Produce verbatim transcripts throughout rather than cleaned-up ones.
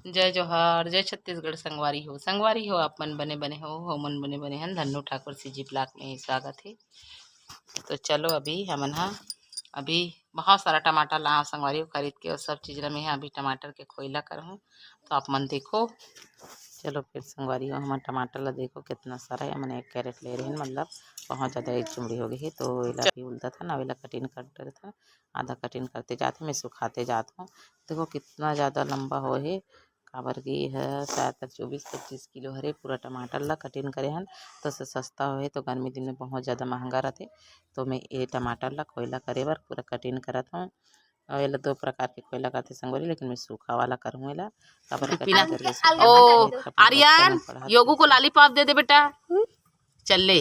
जय जोहार, जय छत्तीसगढ़ संगवारी हो। संगवारी हो, आप मन बने बने हो, हो मन बने बने हन। धन्नू ठाकुर CG vlog में स्वागत है। तो चलो, अभी हमन हा अभी बहुत सारा टमाटर लाए हंव संगवारी हो खरीद के, और सब चीज ला मैं हा अभी टमाटर के खोइला करहूँ। तो आप मन देखो, चलो फिर संगवारी हो, हमन टमाटर ला देखो कितना सारा है, हमन एक कैरेट ले रहे हैं, मतलब बहुत ज्यादा एक चुमड़ी हो गई है। तो एला अभी उलदा था ना, एला कटिंग कर रहे था, आधा कटिंग करते जात हूँ मैं, सुखाते जात हूँ। देखो कितना ज्यादा लंबा हो हे, काबर कि एह शायद तक चौबीस पच्चीस किलो हरे। पूरा टमाटर ला कटिंग करे हन, तो से सस्ता होहे, तो गर्मी दिन में बहुत ज्यादा महंगा रथे। तो मैं ये टमाटर ला खोइला करे बर पूरा कटिंग करत हूँ। और एला दो प्रकार के खोइला करथे संगवारी, लेकिन मैं सूखा वाला करहूँ एला, काबर कि कटिंग करके सूखा ओ, वाला कर दो। आर्यन, योगू को लॉलीपॉप दे दे बेटा। चल ले,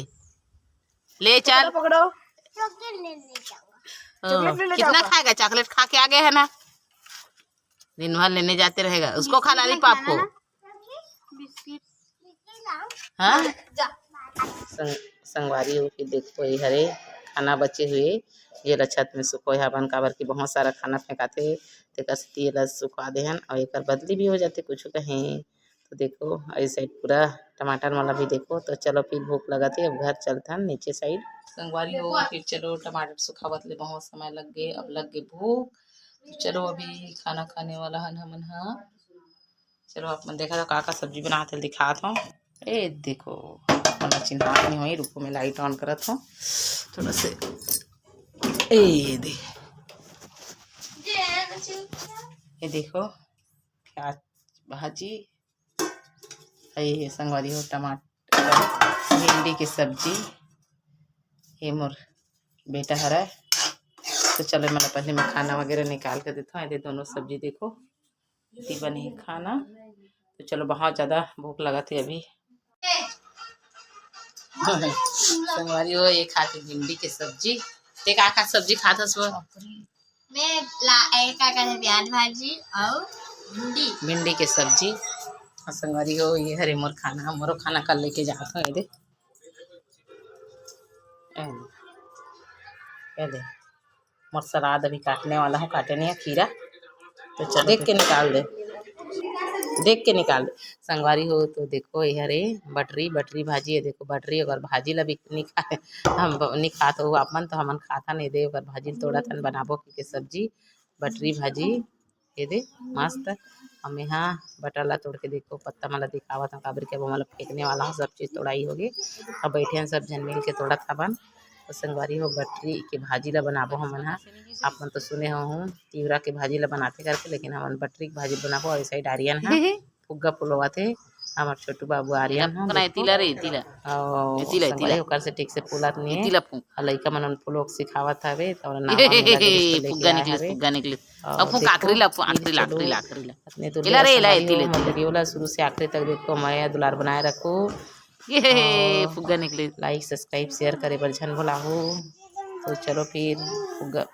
ले चल। पकड़ो, पकड़ो। चॉकलेट लेने जाऊंगा। ओ, चॉकलेट लेने कितना जाऊंगा। खाएगा? चॉकलेट खा के आ गए है ना, दिन भर लेने जाते रहेगा। उसको खा लॉलीपॉप को। बिस्किट। हाँ? जा। संग-, संगवारी हो कि देखो, ये हरे खाना बचे हुए, जेला छत में सुखोए हावन, काबर कि बहुत सारा खाना फेंकाथे, तेकर सेती एला सुखा देहन, और एकर बदली भी हो जाथे कुछ कहीं। तो देखो, ऐसे पूरा टमाटर वाला भी देखो। तो चलो, फिर भूख लगत है, अब घर चलथन नीचे साइड। संगवारी हो, फिर चलो, टमाटर सुखावत ले बहुत समय लग गए, अब लग गए भूख। तो चलो, अभी खाना खाने वाला हन हमन हा। चलो, आप मन देखा था का का सब्जी बनात हे, दिखात हूँ। ए देखो, आप मन ला चिन्हात नहीं होही, रुको, मैं लाइट ऑन करत हूँ थोड़ा से। ए दे, ये देखो, प्याज भाजी, ये संगवारी हो, टमाटर, भिंडी के सब्जी, ये मोर बेटा हरा। तो चलो, मैं पहले मैं खाना वगैरह निकाल के देता हूँ। ये दोनों सब्जी देखो, इतनी बनी खाना। तो चलो, बहुत ज्यादा भूख लगा थी अभी। संगवारी हो, ये खा के भिंडी के सब्जी। ते का का सब्जी खात हस वो? मैं ला-, ए, का कहते, प्याज भाजी और भिंडी। भिंडी के सब्जी। और संगवारी हो, ये हरे मोर खाना, मोरो खाना कल लेके जात हूँ। ये दे, ये दे, ये दे, मोर सलाद अभी काटने वाला हूँ, काटे नहीं है खीरा। तो चलो, देख के निकाल दे, देख के निकाल दे। संगवारी हो, तो देखो, ये हरे बटरी, बटरी भाजी है। देखो, बटरी अगर भाजी ला भी नहीं खाए, हम ब-, नहीं खात हो आप मन, तो हमन खाथन। ये दे, ओकर भाजी ल तोड़त हन, बनाबो के सब्जी, बटरी भाजी। ये दे, मस्त। अब मैं हा बटर ला तोड़ के, देखो, पत्ता मन ला दिखावत हूँ, काबर के अब हमन ला फेंकने वाला हूँ, सब चीज तोड़ाई होगे। अब बैठे हन सब झन मिल के तोड़त हवन। तो संगवारी हो, बटरी के भाजी ला बनाबो हमन हा। आप मन तो सुने हो हूँ, तिवरा के भाजी ला बनाथे करके, लेकिन हमन बटरी के भाजी बनाबो। और इस साइड आर्यन हा फुग्गा फुलवाथे, हमर छोटू बाबू आर्यन हा, फुकना, देखो। एती ला रे, एती ला। और एती ला, एती संगवारी ला। ओकर से ठीक से फुलत नहीं है। एती ला फूंक। और लइका मन फुलोक सिखावत हवे, तो नाम लगा के ए, लेके फुग्गा आए निकले, हवे। फुग्गा निकले। और अब फूंक, देखो, आखिरी ला, फिर आखिरी ला, चलो, आखिरी ला। अपने एती ला रे, दुल्हन ला, संगवारी एती हो, ला, हमर एती ला। वीडियो ला शुरू से आखिरी तक देखो, मया दुलार बनाए रखो। ये और फुग्गा निकले। Like, subscribe, share करे बर झन भुलाहू। तो चलो फिर फुग्गा,